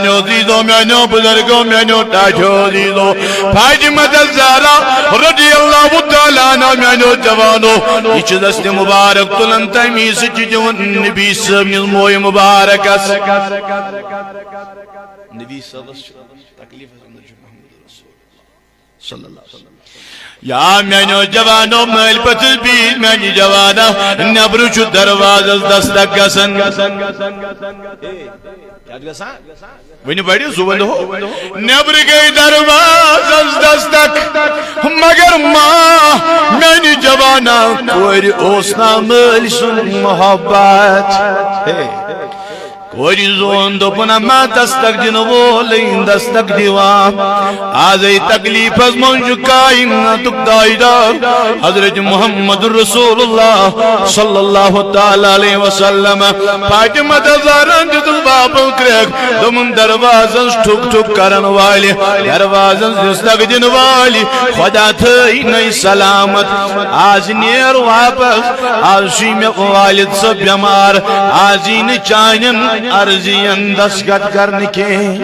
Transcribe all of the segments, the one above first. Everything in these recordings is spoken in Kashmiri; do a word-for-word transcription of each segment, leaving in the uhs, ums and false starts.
میانیو عزیزو، میانیو بزرگو، میانیو ٹاٹھیو عزیزو، فاطمہ الزہرا رضی اللہ تعالیٰ عنہا، میانیو جوانو، یہ چھ دست مبارک تلان تمی سۭتۍ چھ دِوان نبی صٲبنِس موے مبارکس۔ نبی صٲبس چھ تکلیفس اندر چھ محمد رسول صلی اللہ علیہ وسلم۔ یا میانیو جوانو، مٲلۍ پٔتھٕر بِہِتھ میانہِ جوانا، نیبرٕ چھُ دروازس دستک گژھان۔ ہے، کیٛاہ چھُ گژھان؟ وۄنۍ پٔرِو زُوَن ہو۔ نیبرٕ گٔے دروازس دستک، مگر ما میانہِ جوانا، کورِ اوس نا مٲلۍ سُنٛد محبت۔ ہے۔ کورِ زون دوٚپُن، اما دستک دِنہٕ وولٕے دستک دِوان۔ آزے تکلیفس منٛز چھُ کائناتُک تاجدار حضرت محمد رسول اللہ صلی اللہ تعالیٰ علیہ وسلم۔ فاطمہ الزہرا دِتُن بابن کرٛیٚکھ، دوٚپُن، دروازس ٹھُک ٹھُک کرن والہِ، دروازس دستک دِنہٕ والہِ، خدا تھٲینَے سلامت۔ آز نیر واپس، آز چھُے مےٚ والد صٲب بٮ۪مار، آز یی نہٕ چانٮ۪ن عرضین دستخط کرنہٕ کینٛہہ۔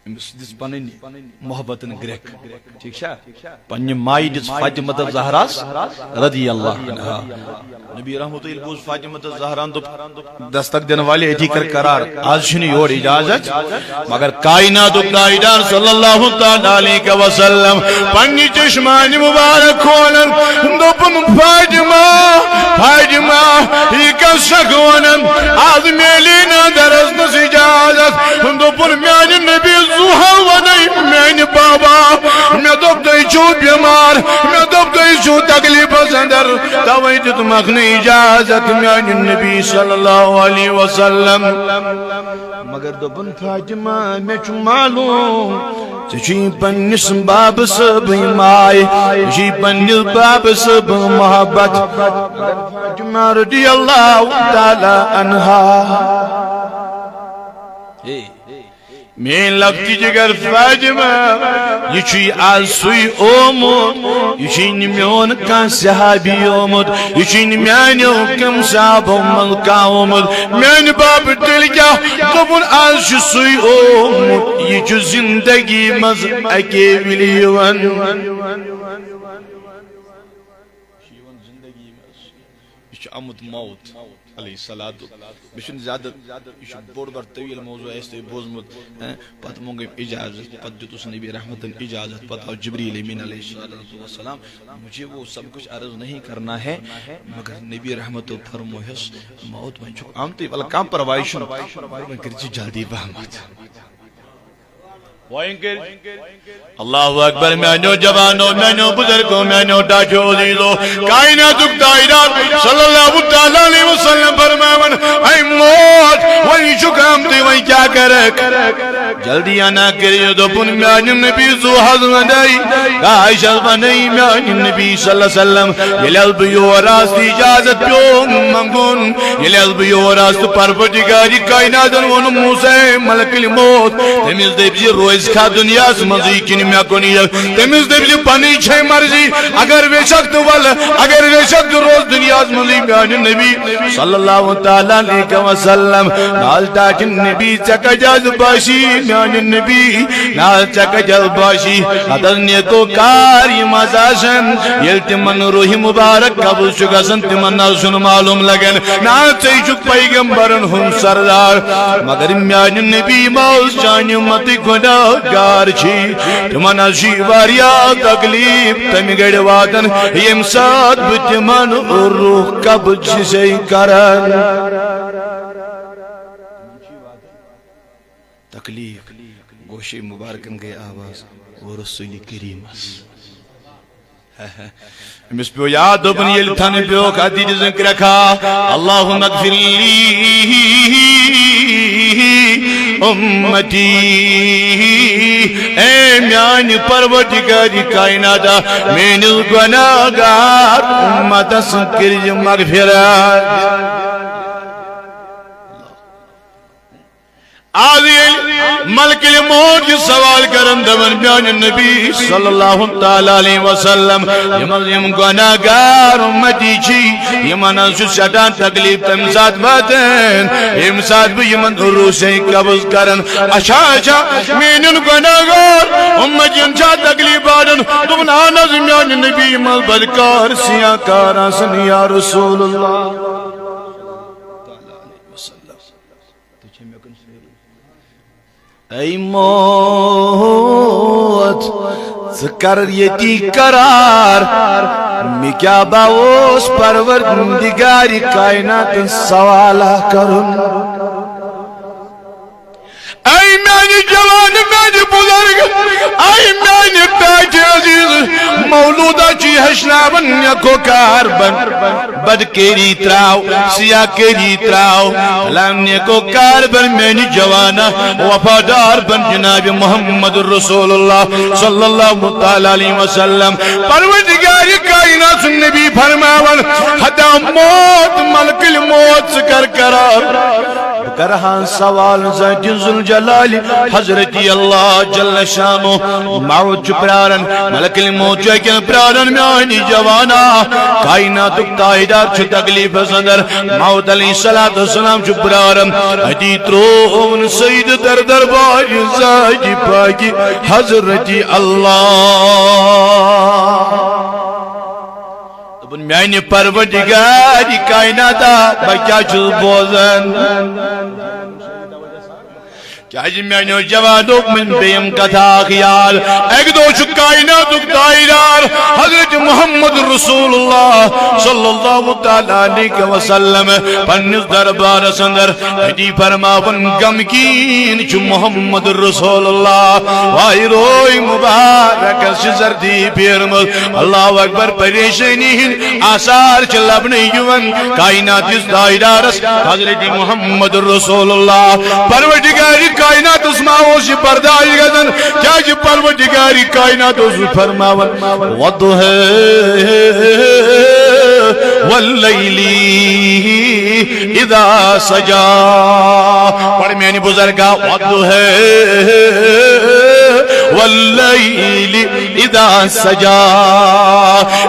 أمِس دِژ پنٕنۍ محبتن گرٛٮ۪کھ، ٹھیٖک چھا؟ پننہِ مایہِ دِژ فاطمہ الزہراہس رضی اللہ عنہا۔ نبی رحمت ییٚلہِ بوٗز فاطمہ الزہراہن دوٚپ، دستک دِنہٕ والہِ أتی کر قرار، آز چھُنہٕ یور اجازت۔ مگر کائناتُک تاجدار صلی اللہ تعالیٰ علیہ وسلم پننہِ چشمانِ مبارک کھولن، دوٚپُن، فاطمہ، فاطمہ، یہِ کس چھکھ ونان؟ آز میلی نہٕ درس نس اجازت۔ دوٚپُن، میانہِ نبی زُحل ونے میانہِ بابا، مےٚ دوٚپ تُہۍ چھِو بٮ۪مار، مےٚ دوٚپ تُہۍ چھِو تکلیفس اندر، توے دیُتمکھ نہٕ اجازت میانہِ نبی صلی اللہ علیہ وسلم۔ مگر دوٚپُن، فاطمہ، مےٚ چھُ معلوم، ژےٚ چھُے پننِس بابہٕ صٲبٕے ماے، ژےٚ چھُے پننِس بابہٕ صٲبہٕ محبت۔ فاطمہ رضی اللہ تعالیٰ عنہا۔ ہے، میٲنۍ لۄکٹہِ جگر فاطمہ، یہِ چھُے آز سُے آمُت، یہِ چھُے نہٕ میون کانٛہہ صحابی آمُت، یہِ چھُے نہٕ میانیو کم صحابو منٛز کانٛہہ آمُت۔ میانہِ بابہٕ تیٚلہِ کیٛاہ؟ دوٚپُن، آز چھُ سُے آمُت، یہِ چھُ زندگی منٛز اکے وِلہِ یِوان۔ یہِ چھُ آمُت موت علیہ الصلوۃ۔ بیٚیہِ چھُنہٕ زیادٕ، یہِ چھُ بوٚڑ بار طویل موضوع، آسہِ تۄہہِ بوٗزمُت۔ ہہ، پتہٕ مونٛگ أمۍ اجازت، پتہٕ دیُتُس نبی رحمتن اجازت، پتہٕ آو جبریل امین علیہ الصلوۃ والسلام، مجھے وہ سب کچھ عرض نہیں کرنا ہے، مگر نبی رحمت فرموہس، موت وۄنۍ چھُکھ آمتُے، ولہٕ کانٛہہ پرواے چھُنہٕ، وۄنۍ کٔرۍ زِ جلدی پہمتھ۔ وۄنۍ کٔرۍ۔ اللہ اکبر، میانیو جوانو، میانیو بزرگو، میانیو ٹاٹھیو عزیزو، کائناتُک تاجدار صلی اللہ تعالیٰ علیہ وسلم فرماوان، اے موت، وۄنۍ چھُکھ آمتُے، وۄنۍ کیٛاہ کرکھ؟ جلدی انا کٔرِو، دوٚپُن، میانہِ نبی زُحل ونے، کاش حظ ونے میانہِ نبی صلی اللہ علیہ وسلم، ییٚلہِ حظ بہٕ یور آس تہٕ اجازت پیوم منٛگُن، ییٚلہِ حظ بہٕ یور آس تہٕ پروردگارِ کائناتن ووٚن موسیٰ ملک الموت، تٔمِس دٔپۍ زِ روزِ کھا دُنیاہس منٛزٕے کِنہٕ مےٚ کُن یِکھ؟ تٔمِس دٔپۍ زِ پنٕنۍ چھے مرضی، اگر ویٚژھکھ تہٕ ولہٕ، اگر ویٚژھکھ تہٕ روز دُنیاہس منٛزٕے میانہِ نبی صلی اللہ تعالیٰ علیہ وسلم۔ نال ٹاٹھۍ نبی، ژےٚ کتہِ حظ باسی میانہِ نبی؟ نال ژےٚ کتہِ حظ باسی؟ ہتس نیکو کار یِم حظ آسن، ییٚلہِ تِمن روحِ مبارک قبض چھُ گژھان، تِمن نہ حظ چھُنہٕ معلوم لگان۔ نہ حظ ژے چھُکھ پیغمبرن ہُنٛد سردار، مگر میانہِ نبی ما اوس چانہِ متٕکۍ گۄناہ گار چھی۔ تِمن حظ چھی واریاہ تکلیف تمہِ گڑِ واتان، ییٚمہِ ساتہٕ بہٕ تِمن روح قبض چھُسے کران۔ تکلیف، گوشے مبارکن گٔے آواز، او رسول کریمس۔ أمِس پیوٚو یاد، دوٚپُن، ییٚلہِ تھنہٕ پیوٚوکھ، اَتھ دِتِس کرٛٮ۪کھا، اللہم اغفر لی امتی، اے میانہِ پروردگارِ کائناتا، میٲنِس گۄناہگار امتس کٔرۍ زِ مغفرت۔ آز ییٚلہِ ملک الموت یہِ سوال کران، دپان، میانہِ نبی صلی اللہ تعالیٰ علیہ وسلم، یِم حظ یِم گناہگار امتی چھ، یِمن حظ چھُ سٮ۪ٹھاہ تکلیف تمہِ ساتہٕ واتان، ییٚمہِ ساتہٕ بہٕ یِمن روٗسے قبض کران۔ اچھا، اچھا، میٲنٮ۪ن گناہگار امتین چھا تکلیف واتان؟ دوٚپُن، اہن حظ، میانہِ نبی، یِم حظ بدکار سیاہ کار آسان، یا رسول اللہ۔ اے موت، ژٕ کر ییٚتی قرار، مےٚ کیٛاہ با اوس پروردگارِ کائناتن سوالہ کرُن۔ اے میانہِ جوان، میانہِ بزرگ، اے میانہِ ٹاٹھہِ عزیز، مولودا چھُ ہیٚچھناوان، نیکو کار بن۔ بدکٲری تراو، سیاہ کٲری تراو، فلاں نیکو کار بن میانہِ جوانا، وفادار بن جناب محمد رسول اللہ صلی اللہ تعالیٰ علیہ وسلم۔ پروردگار کائنات سُنٛد نبی فرماوان، ہتا موت، ملک الموت، ژٕ کر قرار۔ بہٕ کرٕ ہا سوال ذات ذوالجلال حضرت اللہ جل شانہ۔ موت چھُ پراران، ملک الموت چھُ اکہِ پراران، میانہِ جوانا۔ کائناتُک تاجدار چھُ تکلیفس اندر، موت علیہ الصلوۃ والسلام چھُ پراران۔ اتی ترووُن سید در دربار ذات پاک حضرت اللہ۔ دوٚپُن، میانہِ پروردگار کائناتا، بہٕ کیٛاہ چھُس بوزان؟ کیازِ میانیو جوانو، مےٚ پیٚیَم کتھا اکھ یاد۔ اکہِ دۄہ چھُ کائناتُک تاجدار حضرت محمد رسول اللہ صلی اللہ تعالیٰ علیہ وسلم پننِس دربارس اندر اتی فرماوان، غمگیٖن چھُ محمد رسول اللہ۔ وای روے مبارکس چھِ زردی پھیرمٕژ۔ اللہ اکبر، پریشانی ہٕنٛدۍ آثار چھِ لبنہٕ یِوان کائنات کِس تاجدارس حضرت محمد رسول اللہ۔ پروردگار کائناتس ما اوس یہِ برداشت گژھان؟ کیازِ پروردگار کائنات اوس فرماوان، والضحى والليل اذا سجى۔ پڑھ میانہِ بزرگا، والضحى والليل اذا سجى۔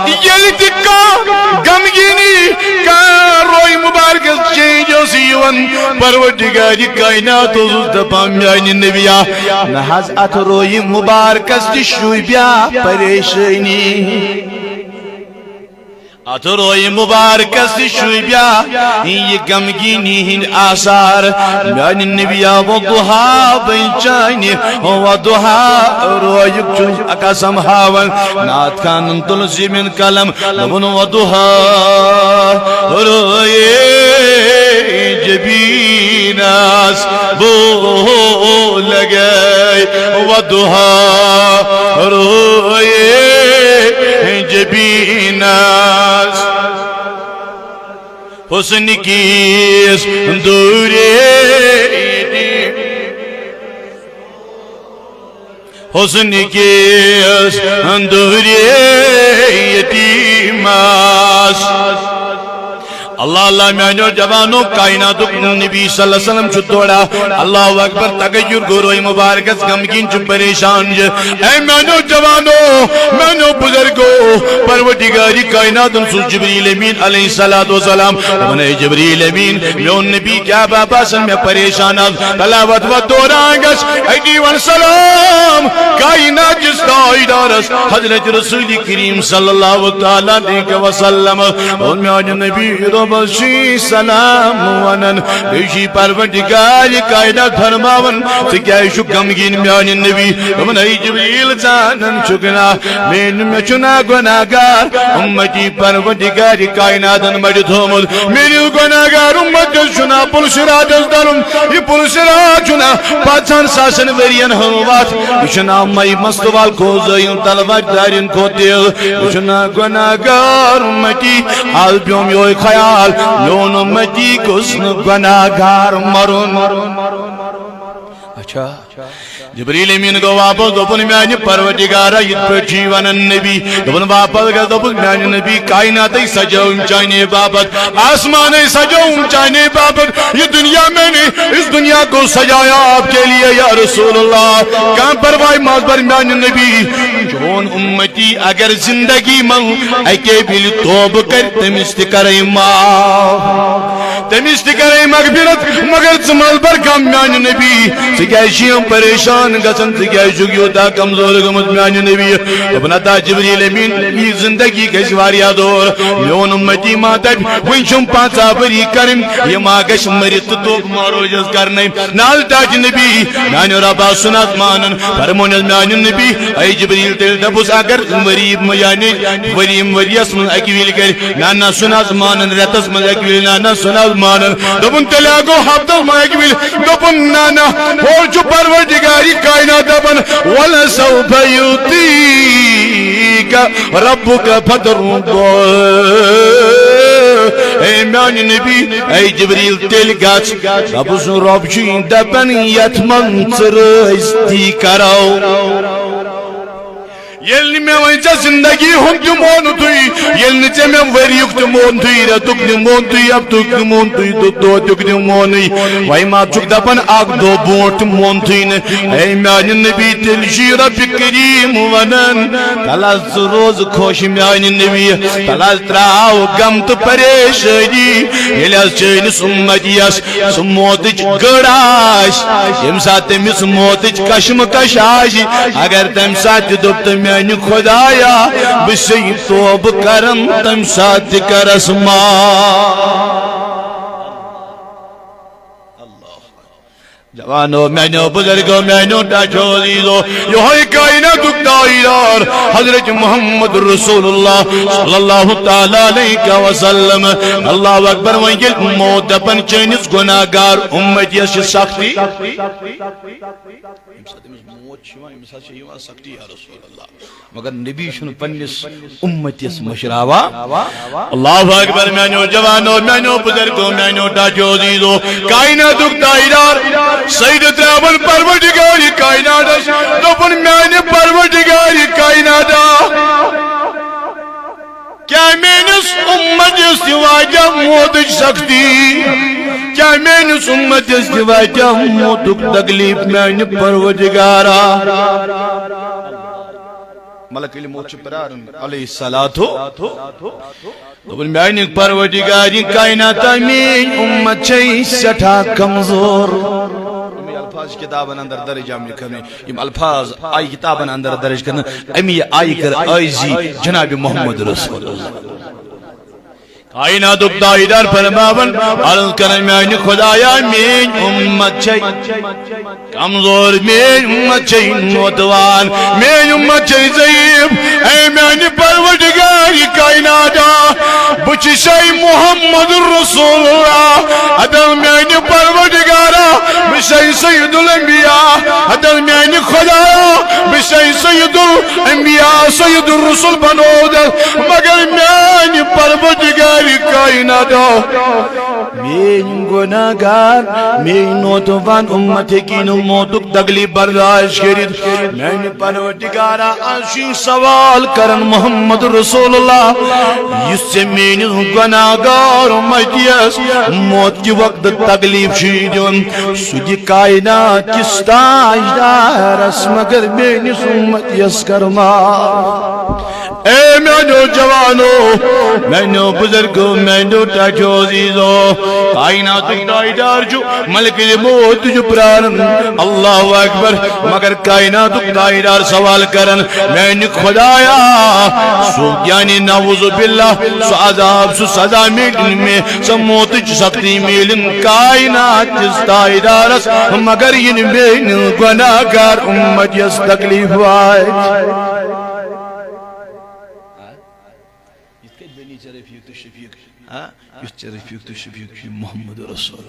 ییٚلہِ تہِ کانٛہہ غمگیٖنی، کانٛہہ روے مبارکس چینج اوس یِوان، پروردگار کائنات اوس دپان، میانہِ نبیا، نہ حظ، اتھ روے مبارکس تہِ شوٗبیا پریشٲنی۔ اتھ روے مبارکس تہِ شوٗبیا یہِ غمگیٖنی ہٕنٛدۍ آثار۔ میانہِ نبیا، والضحى، بے چانہِ والضحى رویُک چھُ قسم ہاوان۔ نعت خانن تُل زمین قلم، دوٚپُن، والضحى روئے جبینس بو لگے، والضحى روئے جبینس۔ حسن کِس دورے، حسن کِس دورے یتیمس۔ اللہ اللہ، میانیو جوانو، کائناتُک نبی صلی اللہ علیہ وسلم چھُ تورا۔ اللہ اکبر، تغیر گوٚو روے مبارکس، غمگیٖن چھُ، پریشان چھُ۔ اے میانیو جوانو، میانیو بزرگو، پروردگار کائناتن سوز جبریل امین علیہ الصلوۃ والسلام۔ دوٚپُن، اے جبریل امین، میون نبی کیٛاہ با باسان مےٚ پریشان از؟ تلاوت و دوران گژھ اتی ون سلام کائنات کِس تاجدارس حضرت رسول کریم صلی اللہ تعالیٰ علیہ وسلم۔ اور میانہِ نبی رۄبس چھُ سلام ونان، بیٚیہِ چھُ پروردگار کائنات فرماوان، ژٕ کیٛازِ چھُکھ غمگیٖن میانہِ نبی؟ دوٚپُن، اے جبریل، زانان چھُکھ نا، میٲنۍ، مےٚ چھُنا گناہگار امتی پروردگار کائناتن مَنٛز تھوٚومُت؟ میٲنِس گناہگار امتس چھُنا پُل صراطس تَلُن؟ یہِ پُل صراط چھُنا پانٛژن ساسن ؤرین ہٕنٛز وتھ؟ یہِ چھُنا مَے مستوال کھۄتہٕ زٲیِل، تلوار دارین کھۄتہٕ تیز؟ یہِ چھُنا گناہگار امتی؟ از پیوٚم یِہوٚے خیال، میون امتی گوٚژھ نہٕ گناہگار مرُن۔ اچھا۔ جبریل امین گوٚو واپس، دوٚپُن، میانہِ پروردگارا، یِتھ پٲٹھۍ چھُے ونان نبی۔ دوٚپُن، واپس گژھ، دوٚپُن، میانہِ نبی، کائناتٕے سجٲوٕم چانے باپتھ، آسمانٕے سجٲوٕم چانے باپتھ، یہِ دُنیا میانہِ، یُس دنیا کو سجایا آپ کے لیے یا رسول اللہ۔ کانٛہہ پرواے مہ بر میانہِ نبی، چون امتی اگر زندگی منٛز اکے وِلہِ توبہٕ کرِ، تٔمِس تہِ کرے معاف، تٔمِس تہِ کرے مغفرت، مگر ژٕ مہ بر غم میانہِ نبی۔ ژٕ کیازِ چھُکھ پریشان گژھان؟ ژٕ کیازِ چھُکھ یوٗتاہ کمزور گوٚمُت میانہِ نبی؟ دوٚپُن، ہتا جبریل امین، یہِ زندگی گژھِ واریاہ دور۔ میون امتی ما دپہِ، وُنہِ چھُم پنژاہ ؤری کرٕنۍ، یہِ ما گژھِ مٔرِتھ تہٕ توبہٕ ما روزٮ۪س کرنَے؟ نہ حض، تاج نبی، میانہِ رۄبا سُنت مانن۔ فرمونس میانہِ نبی، اے جبریل، تیٚلہِ دپُس، اگر ؤری، یعنی ؤری، ؤریس منٛز اکہِ وِلہِ کرِ، نہ نہ، سُنت مانن۔ رٮ۪تس منٛز اکہِ وِلہِ، نہ نہ، سُنت مانن۔ دوٚپُن، تیٚلہِ ہا گوٚو ہفتس منٛز اکہِ وِلہِ۔ دوٚپُن، نہ نہ، ہورٕ چھُ پروردگارِ کائنات دپان، ولسوف یعطیک ربک فترضی۔ اے میانہِ نبی، اے جبریل، تیٚلہِ گژھ۔ رۄب سُنٛد، رۄب چھُے دپان، یتھ منٛز ژٕ رٲضۍ تی کرو۔ ییٚلہِ نہٕ مےٚ وۄنۍ ژےٚ زندگی ہُنٛد تہِ مونتھٕے، ییٚلہِ نہٕ ژےٚ مےٚ ؤریُک تہِ مونتھٕے، رٮ۪تُک تہِ مونتھٕے، ہفتُک تہِ مونتھٕے، تہٕ دۄہُک تہِ مونٕے، وۄنۍ ما چھُکھ دپان اکھ دۄہ برونٛٹھ تہِ مونتھٕے نہٕ؟ اے میانہِ نبی، تیٚلہِ چھُے رۄبِ کریم ونان، تلہٕ حض ژٕ روز خۄش میانہِ نبی، تلہٕ حض تراو غم تہٕ پریشٲنی۔ ییٚلہِ حض چٲنِس امتیس سُہ موتٕچ گٔر آسہِ، ییٚمہِ ساتہٕ تٔمِس موتٕچ کشمکش آسہِ، اگر تمہِ ساتہٕ تہِ دوٚپ تہٕ، میانہِ خدایا، بہٕ چھُسے توبہٕ کران، تمہِ ساتہٕ تہِ کرس معاف۔ جوانو، میانیو بزرگو، میانیو ٹاٹھیو عزیزو، یہوے کائناتُک تاجدار حضرت محمد رسول اللہ صلی اللہ تعالیٰ علیہ وسلم۔ اللہ اکبر۔ وۄنۍ ییٚلہِ موت دپان چٲنِس گناہگار امتیس چھِ سختی، ییٚمہِ ساتہٕ أمِس موت چھِ یِوان، أمِس حض چھِ یِوان سختی، یا رسول اللہ۔ مگر نبی چھُنہٕ پننِس امتیس مٔشراوان۔ اللہ اکبر۔ میانیو جوانو، میانیو بزرگو، میانیو ٹاٹھیو عزیزو، کائناتُک تاجدار سجدٕ تراوان پروردگارِ کائناتس، دوٚپُن، میانہِ پروردگارِ کائناتا، کیا میٲنِس امتس تہِ واتہِ موتٕچ سختی؟ کیا میٲنِس امتس تہِ واتہِ موتُک تکلیف میانہِ پروردگارا؟ ملک الموت چھُ پراران علیہ الصلوۃ۔ دوٚپُن، میانہِ پروردگارِ کائناتا، میٲنۍ امت چھے سٮ۪ٹھاہ کمزور۔ یِمے الفاظ چھِ کتابن اندر درج آمٕتۍ کرنہٕ۔ یِم الفاظ آیہِ کتابن اندر درج کرنہٕ۔ امی آیہِ کٔر عاجزی جناب محمد رسول اللہ۔ کائناتُک تاجدار فرماوان، عرض کران، میانہِ خدایا، میٲنۍ امت چھے کمزور، میٲنۍ امت چھے نوتوان، میٲنۍ امت چھے ضعیف۔ اے میانہِ پروردگارِ کائناتا، بہٕ چھُسے محمد رسول اللہ۔ ہتا میانہِ پروردگارا، بہٕ چھُسے سید الانبیاء۔ ہتا میانہِ خدایا، بہٕ چھُسے سید الانبیاء، سید الرسل بنووُتھ۔ مگر میانہِ پروردگارِ کائناتا، میٲنۍ گناہگار، میٲنۍ نوتوان امت ہیٚکہِ نہٕ موتُک تکلیف برداشت کٔرِتھ۔ میانہِ پروردگارا، از چھُ سوال کران محمد رسول اللہ، یُس ژےٚ میٲنِس گناہگار امتیس موت کہِ وقتہٕ تکلیف چھُے دِوان، سُہ دِ کائنات کِس تاجدارس، مگر میٲنِس امتیس کر معاف۔ اے میانیو جوانو، میانیو بزرگو، میانیو ٹاٹھیو عزیزو، کائناتُک تاجدار چھُ، ملک الموت چھُ پراران۔ اللہ اکبر۔ مگر کائناتُک تاجدار سوال کران، میانہِ خدایا، سُہ یعنی نعوذ باللہ، سُہ عذاب، سُہ سزا میلہِ مےٚ، سۄ موتٕچ سختی میلہِ کائنات کِس تاجدارس، مگر یہِ نہٕ میٲنِس گناہگار امتیس تکلیف واتہِ۔ یِتھ کٔنۍ بنی ژےٚ رفیق تہٕ شفیق، ہا؟ یُتھ ژےٚ رفیق تہٕ شفیق چھُ محمد رسول۔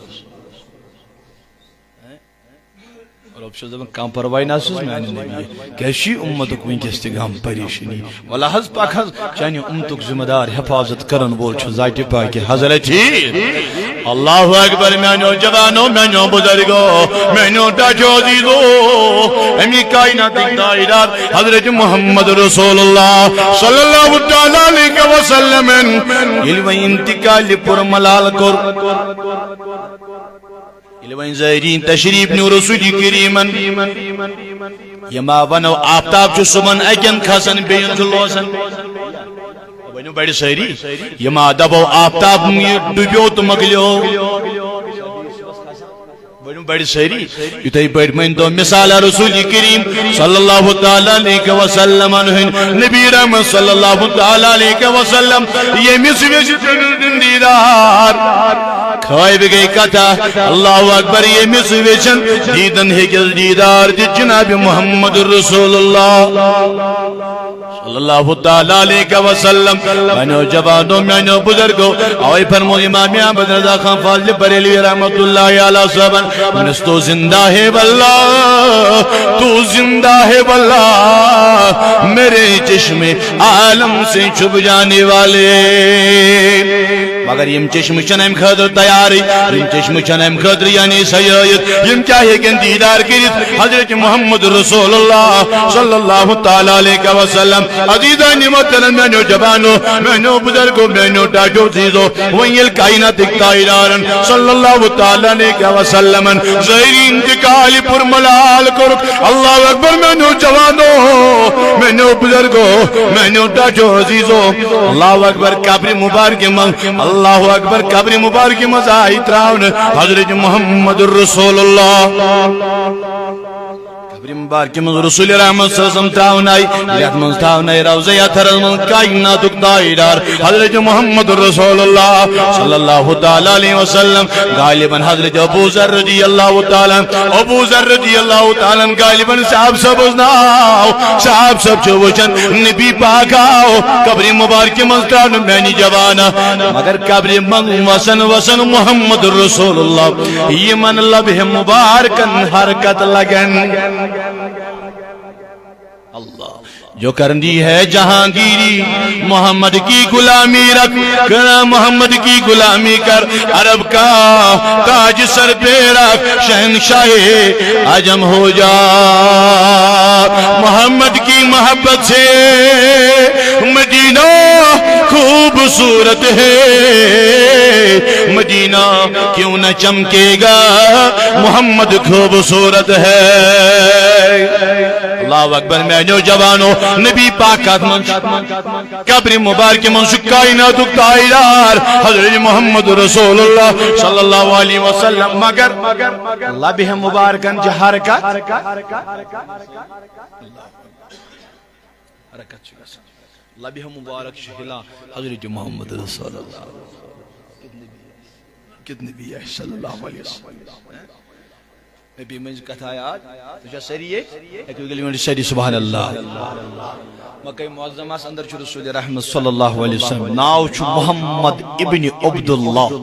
رۄب چھُس دَپان، کانٛہہ پرواے نہ حظ چھُس میانہِ نبی۔ کیٛازِ چھُ یہِ اُمتُک وٕنکیٚس تہِ غم پریشٲنی؟ وَلہٕ حظ پَکھ حظ، چانہِ اُمتُک ذمہٕ دار حفاظت کرن وول چھُ ذاتِ پاکہِ حضرت۔ اللہ اکبر، میانیو جوانو، میانیو بزرگو، میانیو ٹاٹھیو عزیزو، امی کائناتٕکۍ تاجدار حضرت محمد رسول اللہ صلی اللہ تعالیٰ علیہ وسلم ییٚلہِ وۄنۍ انتقالِ پُر ملال کوٚر، ییٚلہِ وۄنۍ زٲیرین تشریف نیوٗ رسول کریمن، یہِ ما ونو آفتاب چھُ صبحن اکٮ۪ن کھسان، بیٚین چھُ لوسان۔ ؤنِو بڑِ سٲری، یہِ ما دپو آفتاب یہِ ڈُبیو تہٕ مۄکلیو۔ ؤنِو بڑِ سٲری، یِتھے پٲٹھۍ مٲنۍ تو مثال رسول کریم صلی اللہ تعالیٰ علیہ وسلم ہٕنٛدۍ نبی رحمت صلی اللہ تعالیٰ علیہ وسلم، ییٚمِس وِزِ تٔمِس دیٖدار۔ خٲیِب گٔے کتھا، اللہ اکبر، ییٚمِس وِزِ دیٖدن ہیٚکِس دیٖدار دِتھ جناب محمد رسول اللہ۔ صلی اللہ تعالیٰ علیہ وسلم۔ میانیو جوانو، میانیو بزرگو، اوے فرمو امام احمد رضا خان فاضل بریلوی رحمت اللہ علیہ صاحبن، "تو زندہ ہے واللہ، تو زندہ ہے واللہ، میرے چشم عالم سے چھپ جانے والے۔" مگر یم چشم چھن امہ خاطر تیار، یم چشم چھن امہ خاطر یعنی سیٲیت، یم کیا ہیکن دیدار کٔرِتھ حضرت محمد رسول اللہ صلی اللہ تعالیٰ علیہ وسلم۔ عزیزان محترم، میانیو جوانو، میانیو بزرگو، میانیو ٹاٹھیو عزیزو، وۄنۍ ییٚلہِ کائناتٕکۍ تاجدارن صلی اللہ تعالیٰ علیہ وسلمن ظٲہری انتقال پر ملال کوٚرُکھ، اللہ اکبر، میانیو جوانو، میانیو بزرگو، میانیو ٹاٹھیو عزیزو، اللہ اکبر، قبر مبارک منٛز، اللہ اکبر، قبر مبارک منٛز آیہِ تراونہٕ حضرت محمد رسول اللہ۔ قبر مبارک منٛز رسول رحمت صلی اللہ علیہ وسلم تراونہٕ آیہِ، یتھ منٛز تراونہٕ آیہِ روضہ اطہرس منٛز کائناتُک تاجدار حضرت محمد رسول اللہ صلی اللہ تعالیٰ علیہ وسلم۔ غالباً حضرت ابو ذر رضی اللہ تعالیٰ عنہ، ابو ذر رضی اللہ تعالیٰ عنہ غالباً صاحب صٲبس ناو، صاحب صٲب چھُ وٕچھان نبی پاک آو قبر مبارک منٛز تراونہٕ میانہِ جوانا، مگر قبر منٛز وسان وسان محمد رسول اللہ، یمن لبہِ مبارکن حرکت لگان۔ اللہ جو کرنی ہے جہانگیری، محمد کی غلامی رکھ، کرا محمد کی غلامی کر، عرب کا تاج سر پہ رکھ، شہنشاہ عجم ہو جا۔ محمد کی محبت سے مدینہ خوبصورت ہے، مدینہ کیوں نہ چمکے گا، محمد خوبصورت ہے۔ اللہ اکبر، میانیو جوانو، نبی پاک کتھ منٛز چھُ؟ قبر مبارک منٛز چھُ کائناتُک تاجدار حضرت محمد رسول اللہ صلی اللہ علیہ وسلم، مگر لبہِ مبارکن چھِ حرکت۔ حرکت چھِ گژھان۔ لبہِ مبارک چھِ ہلان حضرت محمد رسول اللہ۔ کتنے بھی ہے صلی اللہ علیہ وسلم۔ نبی منٛز کتھ آیات، تُہۍ چھا سٲری ییٚتہِ؟ ہیٚکِو گٔلۍ ؤنِتھ سٲری سبحان اللہ۔ مکہ معظمس اندر چھُ رسول رحمت صلی اللہ علیہ وسلم، ناو چھُ محمد ابن عبداللہ۔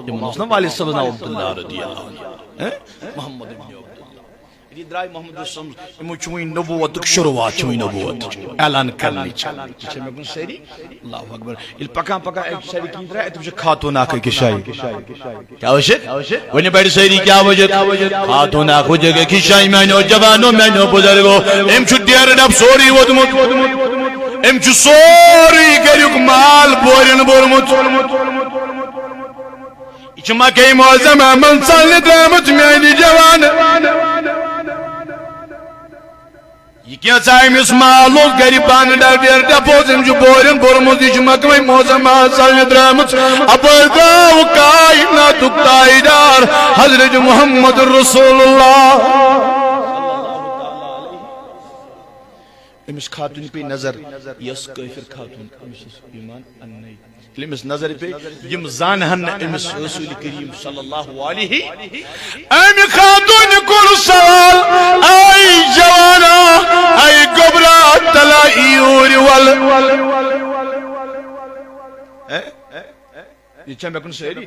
یِمن اوس نا والد صٲبس ناو عبداللہ رضی اللہ عنہ؟ ہیں؟ محمد ابن عبداللہ۔ یہِ درٛاے محمد رسول، یِمو چھُ وۄنۍ نبوتُک شروعات، چھُ وۄنۍ نبوتٕچ اعلان کرنٕچ۔ یہِ چھا مےٚ کُن سٲری؟ اللہ اکبر۔ ییٚلہِ پکان پکان اَکہِ جایہِ کِنۍ درٛاے، اَتہِ وٕچھ خاتوٗن اکھ أکِس جایہِ۔ کیٛاہ وٕچھِ؟ ؤنِو بڑِ سٲری، کیٛاہ وٕچھِ؟ خاتوٗن اکھ وٕچھِ أکِس جایہِ، میٛانیو جوانو، میٛانیو بُزرگو۔ أمۍ چھُ ڈیرٕ ڈب سورُے ووٚتمُت۔ أمۍ چھُ سورُے گریُک مال بورٮ۪ن بوٚرمُت۔ یہِ چھِ مکہ معظمہ منٛز ژلنہِ درٛامٕژ میٛانہِ جوانہٕ۔ یہِ کینٛژھا أمِس مال اوس گرِ پانہٕ ڈبیر ڈبوز، أمۍ چھُ بورٮ۪ن بوٚرمُت، یہِ چھُ مکہ معظمہ ژلنہِ درٛامٕژ۔ اپٲرۍ درٛاو کائناتُک تاجدار حضرت محمد رسول اللہ۔ أمِس خاتوٗنہِ پیٚیہِ نظر، یۄس کٲفِر خاتوٗن، أمِس اوس ایمان اَننَے۔ ییٚلہِ أمِس نظر پیٚیہِ، یِم زانہٕ ہن نہٕ أمِس رسول کریم صلی اللہ علیہ۔ أمۍ خاتوٗنہِ کوٚر سوال، اے جوانا، اے گوٚبرا، تلا یوٗرۍ وَل۔ ہے؟ یہِ چھا مےٚ کُن سٲری؟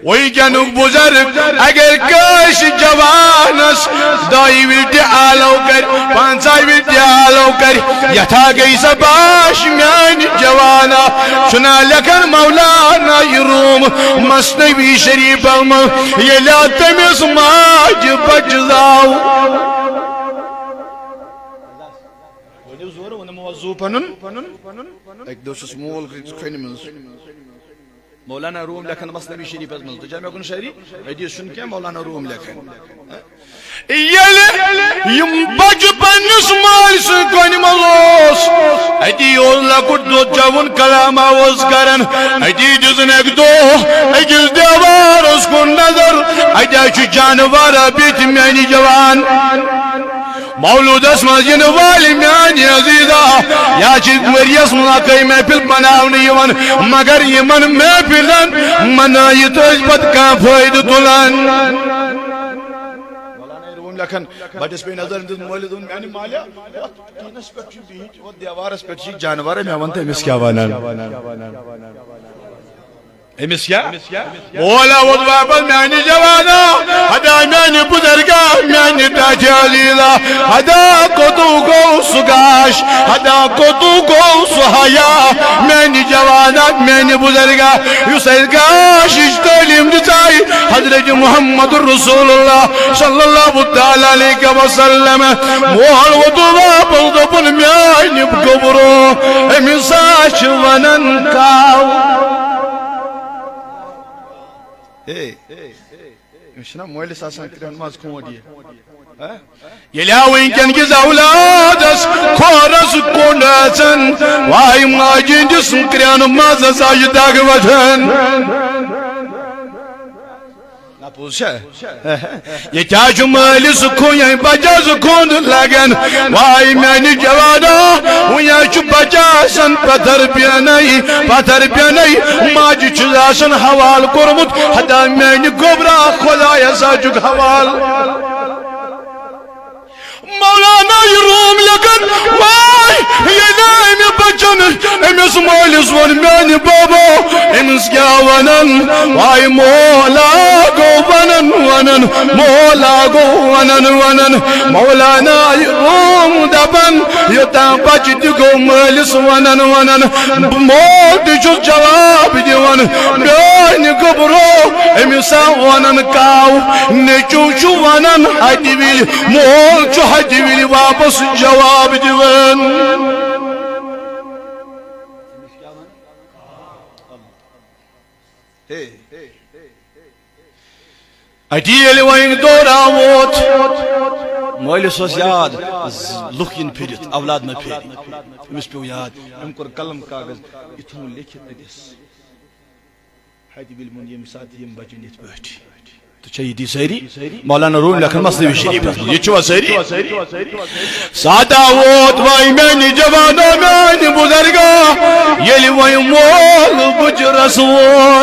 وٕنکیٚنُک بُزرگ اگر کٲنٛسہِ جوانس دۄیہِ وِلہِ تہِ آلو کرِ، پنٛژاہ وِلہِ تہِ آلو کرِ، یتھا گٔے سا باش میانہِ جوانا۔ چھُنا لیکھان مولانا یہِ روم مثنوی شریفس منٛز، ییٚلہِ آو تٔمِس ماجہِ بچہٕ زاو۔ ؤنِو زورٕ، ووٚنُم اوس زُو پنُن۔ اکہِ دۄہ چھُس مول کھٔنہِ منٛز۔ مولانا روم لیکھان مثنوی شریفس منٛز، تُہۍ چھا مےٚ کُن شٲعری؟ حدیث چھُنہٕ کینٛہہ، مولانا روم لیکھان۔ ییٚلہِ یِم بچہٕ پننِس مٲلۍ سٕنٛدِ کۄنہِ منٛز اوس، اتی اوس لۄکُٹ دۄد چوُن کلام اوس کران، اتی دِژٕن اکہِ دۄہ أکِس دیوارس کُن نظر، اتہِ ہا چھُ جانور بِہِتھ میانہِ جوان۔ مولودس منٛز یِنہٕ وٲلۍ میانہِ عزیزا، یا چھِ ؤریس منٛز اکٲے محفل بناونہٕ یِوان، مگر یِمن محفلن منٲیِتھ ٲسۍ پتہٕ کانٛہہ فٲیدٕ تُلان۔ مولانا روم لیکھان، بچس پے نظر دِژ مٲلِس، دوٚپُن، "میانہِ مالیا، ہۄتھ ٹیٖنس پٮ۪ٹھ چھُ بِہِتھ، ہۄتھ دیوارس پٮ۪ٹھ چھِ جانور، مےٚ وَن تہٕ أمِس کیٛاہ وَنان؟" أمِس کیٛاہ؟ مولا ووت واپس، میانہِ جوانا، ہدا میانہِ بزرگا، میانہِ ٹاٹھہِ عزیزا، ہدا کوٚتُو گوٚو سُہ گاش، ہدا کوٚتُو گوٚو سُہ حیا، میانہِ جوانا، میانہِ بزرگا، یُس اَسہِ گاشِچ تعلیٖم دِژاے حضرت محمد رسول اللہ صلی اللہ تعالیٰ علیہ وسلم۔ مول ووت واپس، دوٚپُن، میانہِ گوٚبرو، أمِس ہا چھِ ونان کاو۔ ہے، أمِس چھُنہ مٲلِس آسان کرٛٮ۪ن منٛز کھونٛڈ یہِ؟ ہہ؟ ییٚلہِ آو وٕنکٮ۪ن کِس اولادس کھورس کھونٛڈ آسان، واے ماجہِ ہٕنٛدِس کرٛٮ۪ن منٛز ہسا چھِ دگ وۄتھان۔ نہ پوٚز چھا؟ ییٚتہِ حظ چھُ مٲلِس کھوٗن، بچس کھوٗن لگان۔ واے میانہِ جوانا، وۄنۍ حظ چھُ بچہٕ آسان پتھر پینَے، پتھر پینَے۔ ماجہِ چھُس آسان حوالہٕ کوٚرمُت، ہتا میانہِ گوٚبرا، خدایس ہا چھُکھ حوالہٕ۔ مولانا یہِ روم لیکھان، واے، ییٚلہِ أمۍ بچن أمِس مٲلِس ووٚن، میانہِ بابا، أمِس کیٛاہ ونان؟ واے مولا گوٚو ونان ونان، مولا گوٚو ونان ونان۔ مولانا یہِ روم دپان، یوٚتام بچہِ تہِ گوٚو مٲلِس ونان ونان، بہٕ مول تہِ چھُس جواب دِوان، میانہِ گوٚبرو، أمِس ہا ونان کاو، نیٚچو چھُ ونان ہتہِ وِلہِ، مول چھُ ہتہِ وِلہِ واپس جواب دِوان۔ ہے۔ اتی ییٚلہِ وۄنۍ دورہ ووت، مٲلِس اوس یاد، ز-، لُکھ یِن پھِرِتھ، اولاد مہ پھِرِ۔ أمِس پیوٚو یاد، أمۍ کوٚر قلم کاغذ، یہِ تھوٚوُن لیکھِتھ أتِس۔ ہتہِ وِلہِ منٛز ییٚمہِ ساتہٕ یِم بچن یِتھ پٲٹھۍ۔ تہٕ چھا یہِ تی سٲری؟ مولانا روم لیکھان مثنوی شریفس منٛز۔ یہِ چھُوا سٲری؟ سادہ ووت وۄنۍ میانہِ جوانو، میانہِ بزرگا، ییٚلہِ وۄنۍ مول بُجرس ووت۔